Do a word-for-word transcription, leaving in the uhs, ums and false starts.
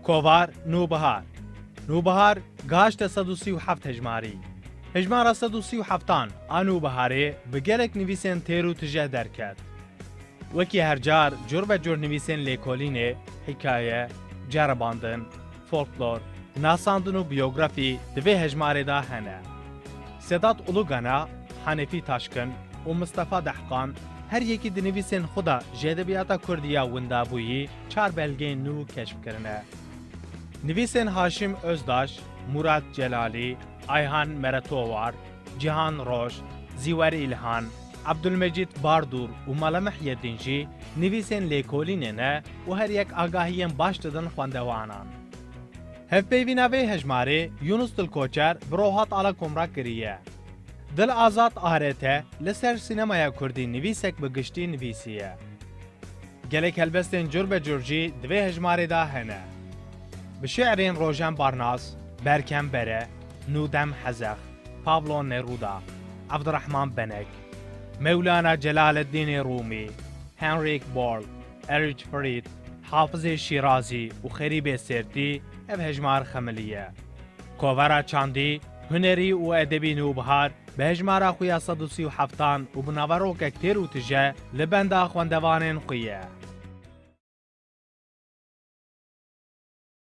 Kovar Nûbihar. Nûbihar gihişte sed û sî û heft hejmarî. Hejmara sed û sî û heftan a Nûbiharê bi gelek nivîsên têr û tije derket. Wekî her car cur be cur nivîsên lêkolînê, hikaye, ceribandin, folklor, nasandin û biyografî di vê hejmarê de hene. Sedat Ulugana, Hanefî Taşkin û Mistefa Dehqan her yekî di nivîsên xwe de ji edebiyata kurdî ya windabûyî çar belgeyên nû keşf kirine. Nivîsên Haşim Özdaş, Murat Celalî, Ayhan Meretowar, Cihan Roj, Ziwer İlhan, Abdülmecit Bardur û Mala Mihyedîn jî nivîsên lêkolînê ne û her yek agahiyên baş didin xwendewanan. Hevpeyvîna vê hejmarê Yunus Dilkoçer bi Rohat Alakomra kiriye. Dil Azad A R T li ser sînemaya kurdî nivîsek bi giştî nivîsiye. Gelek helbestên cur be cur jî di vê hejmarê de hene. Bi şiirên Rojen Barnas, Berkem Bere, Nûdem Hezex, Pablo Neruda, Abdurrahman Benek, Mewlana Celaleddînê Rûmî, Henrik Boll, Erich Fried, Hafizê Şîrazî û Xerîbê Sêrtî ev hejmar xemiliye. Kovara çandî, hunerî û edebî Nûbihar bi hejmara xwe ya sed û sî û heftan û bi naverokek têr û tije li benda xwendevanên xwe ye.